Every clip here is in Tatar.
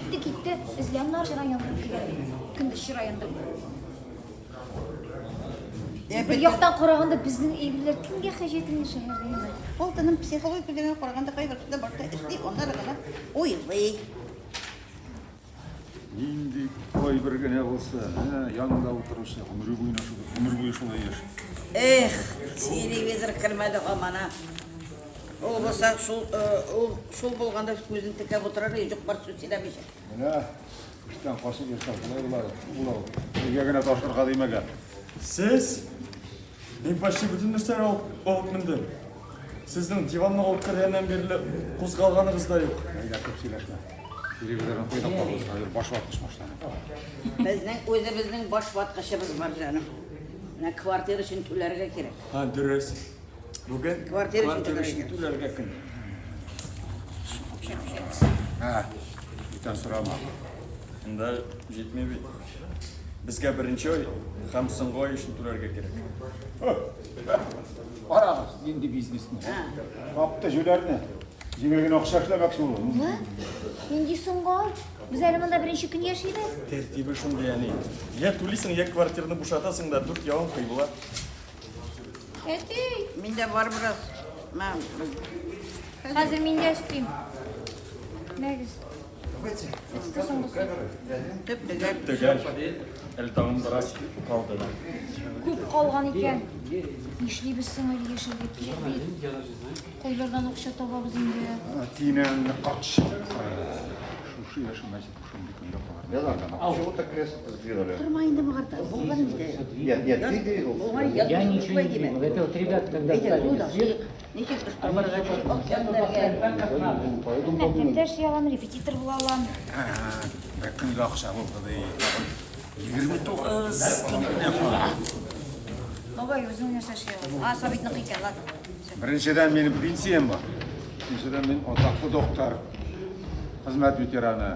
Үтте китте, эзлә аннары чыра яндырып килә. Көндез чыра яндырып. Бер яктан караганда безнең әйберләр кемгә хаҗәт инде шәһәрдә яна? Алтыным психологик күзлегеннән караганда кайбер кешеләр башта эшли, аннары гына уйлый. Нинди кайбер генә булса, ә, янында утыручы гомере буена шул, гомер буе шулай яши. Эх, телевизор кермәде һамана. Ул булса, шул, ул шул булганда күзен текәп утырыр иде, юк бар сүз сөйләмичә. Менә эштән качып йөрсәң, шулай була, була ул. Өйгә генә ташырга димәгән. Сез? Мин почти бөтен нәрсәне алып, алып мендем. Сезнең диванны алып кергәннән бирле кузгалганыгыз да юк. Әйдә, күп сөйләшмә. Телевизорны куй да калабыз, хәзер баш ваткыч башлана. Безнең үзебезнең баш ваткычыбыз бар, җаным. Менә квартира өчен түләргә кирәк. Һа, дөрес. Бүген квартира өчен түләргә көн. Һә, бүтән сорама. Монда җитми бит. Безгә беренче ай һәм соңгы ай өчен түләргә кирәк. Карагыз, нинди бизнесмен. Тапты җүләрне. Җиңел генә акча эшләмәкче була. Улы, нинди соңгы ай? Без әле монда беренче көн яшибез. Тәртибе шундый, әни. Я түлисең, я квартираны бушатасың да дүрт ягың кыйбла. Әти! Миндә бар бераз. Мә, Хәзер мин дә өстим. Мәгез. Төп-төгәл. Төгәл. Әле тагын бераз калды да. Күп калган икән. Нишлибез соң әле яшәргә кирәк бит. Кайлардан акча табабыз инде? Тинәңне кач. Шушы яшемә җитеп шундый көндә калыр. Чего-то кресло сдвинули. Торма инде моңарда. Булган инде. Нет, нет, ты двигал. Булган Я ничего не двигал. Это вот ребята, когда ставили свет, Ничек оштырмарга кирәк акча эзләргә. Мәктәптә эшли алам, репетитор була алам. Бер көнгә акча булды ди. 29 көн генә кала. Бабай, үзең нәрсә эшли аласың? А, Сабитныкы икән, ладно. Беренчедән, минем пенсиям бар. Икенчедән, мин атаклы доктор, хезмәт ветераны.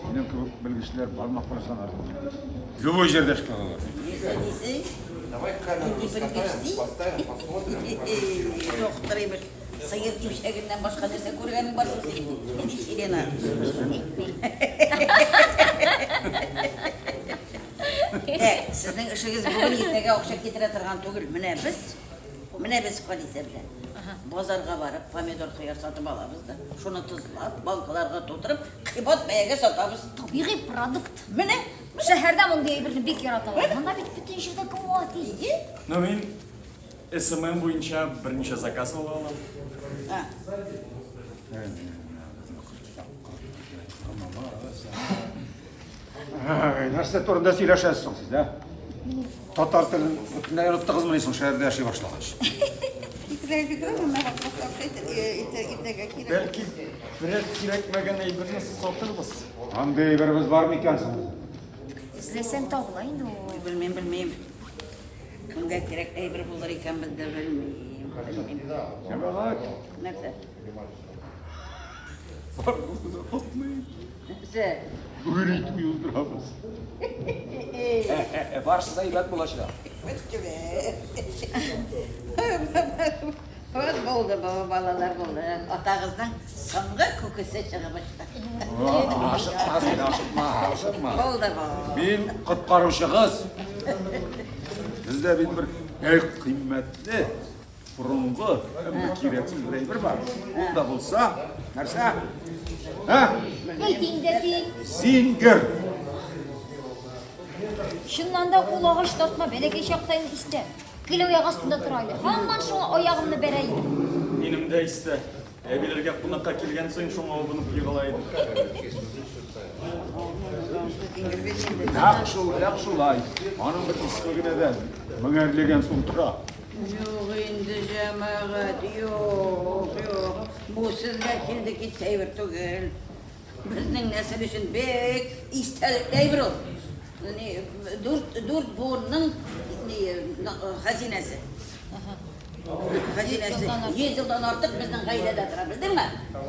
Минем кебек белгечләр бармак белән санарлык. Любой җирдә эшли алалар. Нисе? Давай камеру Нинди раскатаем, поставим, посмотрим. Доктор имеш. Сыер имчәгеннән башка нәрсә күргәнең бар соң синең? Елена. Ә, сезнең эшегез бүген иртәгә акча китерә торган түгел. Менә без, менә без Халисә белән базарга барып помидор, кыяр сатып алабыз да, шуны тозлап, банкаларга тутырып, Кыйбат бәягә сатабыз. Табигый продукт. Менә. Шәһәрдә мондый әйберне бик яраталар. Монда бит бөтен җирдә кымбат. Иде. Ну, мин SMM буенча берничә заказ ала алам. А. Нәрсә турында сөйләшәсез соң сез, ә? Татар телен бөтенләй оныттыгызмыни соң шәһәрдә яши башлагач? Бәлки, берәр кирәкмәгән әйберне сатырбыз. Андый әйберебез бар микән соң? Эзләсәң табыла инде ул. Белмим, белмим. Кемгә кирәк әйбер булыр икән бездә, белмим. Белмим. Җәмәгать. Нәрсә? Барыгызны да котлыйм. Нәрсә? Бүген өй туе уздырабыз. Барысы да әйбәт булачак. Вот булды бу, балалар булды. Атагызның соңгы күкесе чыгып очты. Ашыкма син, ашыкма, ашыкма. Булды бу. Мин коткаручыгыз. Бездә бит бер бик кыйммәтле Борынгы һәм бер кирәксез бер әйбер бар. Ул да булса, нәрсә? Ә? Әйт инде, әти. Зингер. Чыннан да ул агач тартма бәләкәй чакта инде истә. Гел аяк астында тора иде. Һаман шуңа аягымны бәрә идем. Минем дә истә. Әбиләргә кунакка килгән саен шуңа абынып егыла идем. Нәкъ шул, нәкъ шулай. Аның бер исеме генә дә меңәрләгән сум тора. Юк инде, җәмәгать, юк, юк. Бу сезгә килде китте әйбер түгел. Безнең нәсел өчен бик истәлекле әйбер ул. Ни, дүрт, дүрт буынның ни, хәзинәсе. Хәзинәсе. 100 елдан артык безнең гаиләдә тора, белдеңме?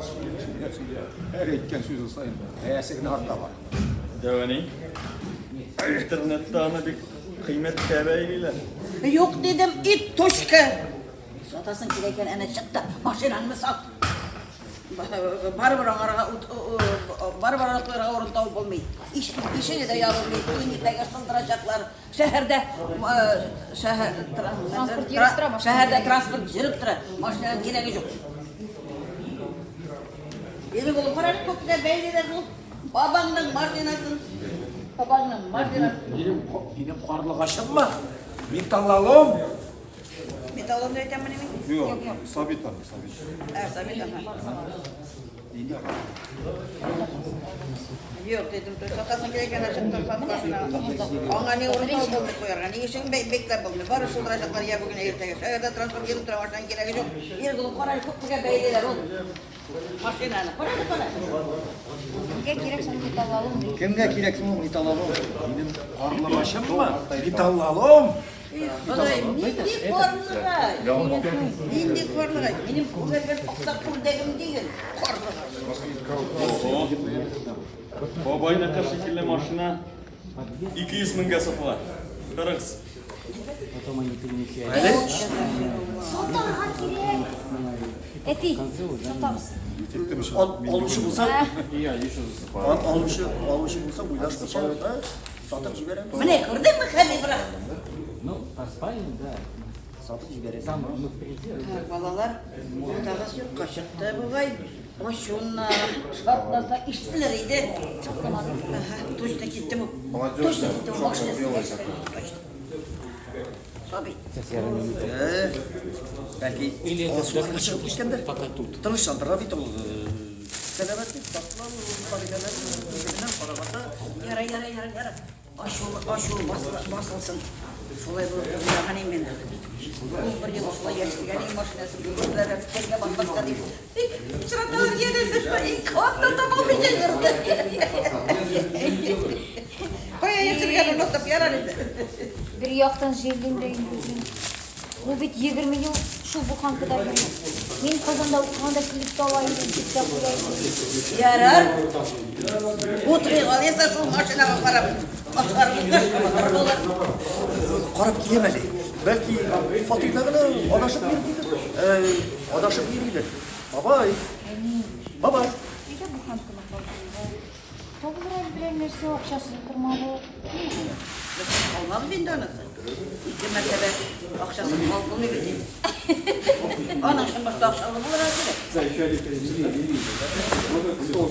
Сөйлә, сөйлә. Һәр әйткән сүзең саен бәясе генә арта бара. Дәвәни, интернетта аны бик кыйммәткә бәйлиләр. Юк дидем, и точка. Сатасың килә икән, әнә чык та машинаңны сат. Барыбер аңарга барыбер аны куярга урын табып булмый. Ишеге дә ябылмый, бүген иртәгә сындырачаклар. Шәһәрдә шәһәр Транспорт йөреп тора, машина шәһәрдә транспорт йөреп тора, машинаның кирәге юк. Ирек улым, кара әле, күпкә бәйлиләр бу. Бабаңның машинасын. Бабаңның машинасын. Минем карлыгачыммы? Металлолом? Металлолом дип әйтәммени мин? Юк, Сабит аны, Сабит. Ә, Сабит ага. Юк, дидем, то сатасың килә икән, ачып тор, сат машина. Аңа ни урын табып булмый куярга, ни өчен бәйләп булмый. Бары шылдырачаклар я бүген, я иртәгә. Шәһәрдә транспорт йөреп тора, машинаның кирәге юк. Ирек улым, кара әле, күпмегә бәйлиләр ул машинаны. Кара әле, кара. Кемгә кирәк соң металлолом ди? Кемгә кирәк соң ул металлолом? Минем карлыгачыммы? Металлолом? Ходай, нинди карлыгач! Нинди карлыгач! Минем күгәргән аксак күлдәгем диген, карлыгач. Бабайныкы шикелле машина 200 меңгә сатыла. Карагыз. Потом они перенесли. Сатарга кирәк. Әти, сатабыз. Алучы булса, алучы, алучы булса, уйлашмыйча, сатып җибәрәм. Менә күрдеңме, Хәбибрах? Ну, по спальне, да. Сатып җибәрәсең. Там мы впереди. Так, балалар, уртагыз юкка чыкты бугай. Ачуыннан шартласа ишетелер иде. Ага, точно китте бу. Точно китте бу машинасы. Точно. Сабит. Бәлки, алсуларга чыгып киткәндер. Пока тут. Тынычландыра бит ул. Сәламәтлек, саклау кагыйдәләре караганда. Ярар, ярар, ярар, ярар. Ачу, ачу басылсын. Шулай булып уйлаган идем мин. Ул бер ел шулай яшергән идем машинасын, күрделәр, телгә батмаска дип. Пычраталар янәсе, ике атта таба алмыйча йөрде. Кая яшергән онытып, ярар инде. Бер яктан җирлим дә инде үзен. Ул бит 20 ел шул буханкада йөри. Мин Казанда укыганда килеп таба идем, дип тә куя идем. Ярар. Утырыйк алайса шул машинага карап. Ашларыбызга шымытыр булыр. Карап киләм әле. Бәлки, фатирда гына адашып йөридер. Адашып йөридер. Бабай. Бабай. Өйдә буханканы калдырды. Табылыр әле берәр нәрсә, акчасыз утырмады. Без калмабыз инде анысы. Ике мәртәбә акчасын алып булмый бит инде. Аның өчен башта акчалы булырга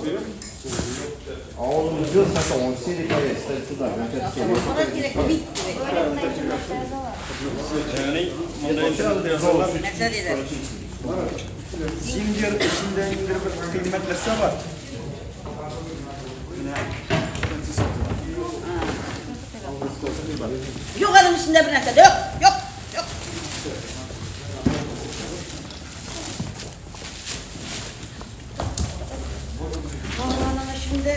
кирәк. А он уйдет потом, он сели поедет, ставит туда, на опять сели. Булырга кирәк бит кирәк. Öyle генә интернетта язалар. Ягъни монда интернетта язалар. Нәрсә диләр? Зингер эчендә ниндидер бер кыйммәт нәрсә бар. Менә беренче сатыла. Юк аның эчендә бер нәрсә дә юк, юк, юк. Аның эчендә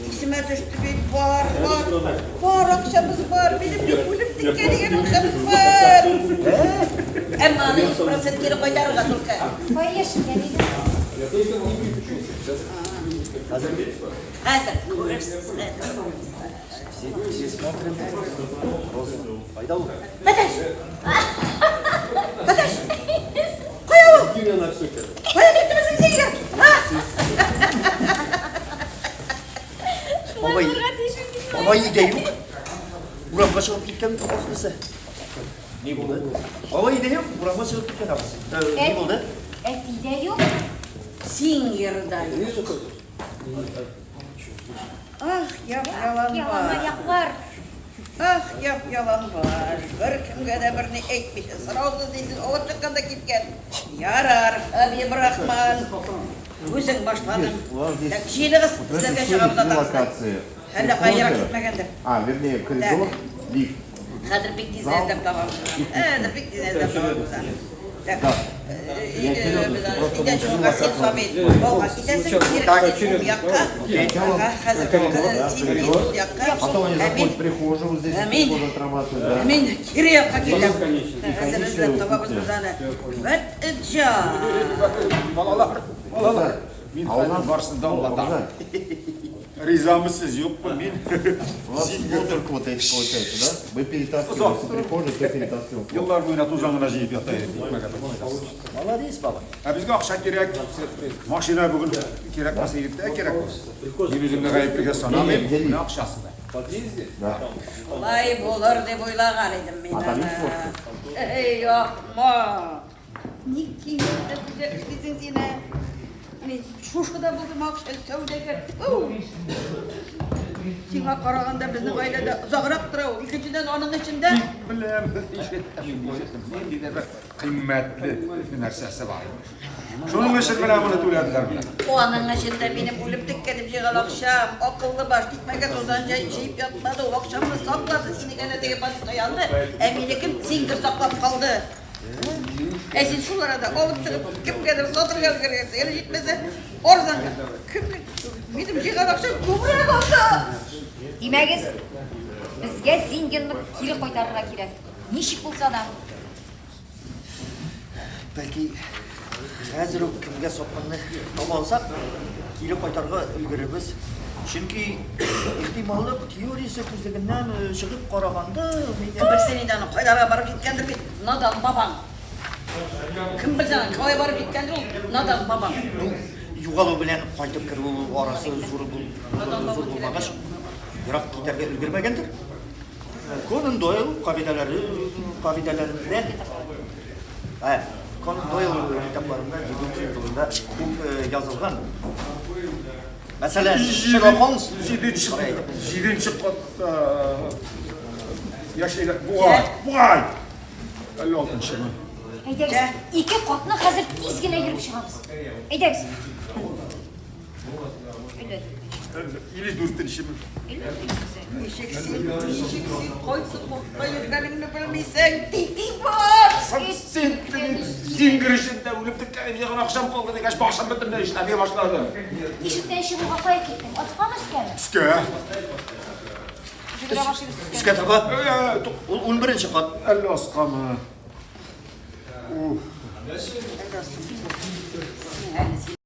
исемә төште бит, бар, бар, бар акчабыз бар, минем бит үлеп киткән дигән акчабыз бар. Әмма аны 100% кире кайтарырга только. Кая яшергән иде? Хәзер күрерсез хәзер. Все смотрят. Роза. Кайда ул? Бәтәш! Бәтәш! Кая ул? Кая китте безнең Зингер? Ха? Бабай. Бабай өйдә юк. Урамга чыгып киткән ахрысы. Ни булды? Бабай өйдә юк, урамга чыгып киткән ахрысы. Ни булды? Әти дә юк. Зингер да юк. Ах, яп ялан Ялан бар. аяклар. Ах, яп ялан бар. Бер кемгә дә берни әйтмичә, сораусыз нисез алып чыккан да киткән. Ярар, Хәбибрахман. Үзең башладың. Так, җыеныгыз, Вот в этой сезгә серии чыгабыз три атабыздан. локации. Әллә кая ерак Прихожая. китмәгәндер. А, вернее, коридор, лифт. Хәзер бик тиз эзләп табабыз. Хәзер бик тиз эзләп табабыз. Так, Я вперед, без просто өйдән чыгуга син Сабит алга китәсең, кире син уң якка. Ага, хәзер син сул якка. Потом они Ә заходят мин в прихожую, вот здесь Аминь. прихожая отрабатывают, да. Мин кире якка китәм. И Хәзер эзләп конечную табабыз кухню. без аны. Вәт җан. Балалар, балалар. Мин А у хәзер нас барысын да аңлатам. Да. Ризамы сез, юкмы, мин У нас смотр вот эти получается, да? Мы перетаскиваем, если прихожая, то перетаскиваем. Еллар буена тузан гына җыеп ята идек, икмәк атып кайтасыз. Молодец, бабай. Ә безгә акча кирәк. Машина бүген кирәкмәсә иртәгә кирәк булыр. Мин үземне гаеплегә санамыйм, менә акчасы да. Шулай булыр дип уйлаган идем мин аны. Эй, ахмак! Ник киңәш тә эшлисең син, ә? Мин шушы да булдым акча сәүдәгәр. Сиңа караганда безнең гаиләдә озаграк тора ул. Икенчедән, аның эчендә Беләм, ишеттем, ишеттем. Ниндидер бер кыйммәтле нәрсәсе бар имеш. Шуның өчен менә моны түләделәр менә. Аның эчендә минем үлеп теккәнеп җыйган акчам, акыллы баш, тикмәгә тузан җыеп ятмады, ул акчамны саклады, синеке әнә теге подъездда янды, ә минекен Зингер саклап калды. Ә син шул арада алып чыгып, кемгәдер сатырга өлгергәнсең, әле җитмәсә, арзанга. Кемнең? Минем җыйган акчам күбрәк анда. Димәгез, безгә Зингерны кире кайтарырга кирәк. Ничек булса да. Бәлки, хәзер үк кемгә сатканны таба алсак, кире кайтарырга өлгерербез. Чөнки ихтималлык теориясе күзлегеннән чыгып караганда, мин Кем белсен инде аны, кайларга барып җиткәндер бит, надан бабаң. Кем белсен аны, кая барып җиткәндер ул, надан бабаң. Ну, югалу белән кайтып керү арасы зур бул, зур булмагач, ерак китәргә өлгермәгәндер. Конан Дойл кагыйдәләре кагыйдәләрендә ә, Конан Дойл китапларында дедукция турында күп язылган. Мәсәлән, Шерлок Холмс Җиденче, җиденче катта яшиләр. Бугай, бугай. Әллә алтынчымы? Әйдәгез, ике катны хәзер тиз генә йөреп чыгабыз. Әйдәгез. Әллә Или дүртенчеме? Әллә дүртенче. Ничек син, ничек син кайсы катта йөргәнеңне белмисең, тити баш! Син Зингер эчендә үлеп беткән җыйган акчам калды дигәч, башым бөтенләй эшләми башлады. Ишектән чыгуга кая киттең? Аскамы, өскәме? Өскә. Йөгерә башлыйбыз өскә. Өскә таба. Ул 11 кат. Әллә аскамы? Уф. Әле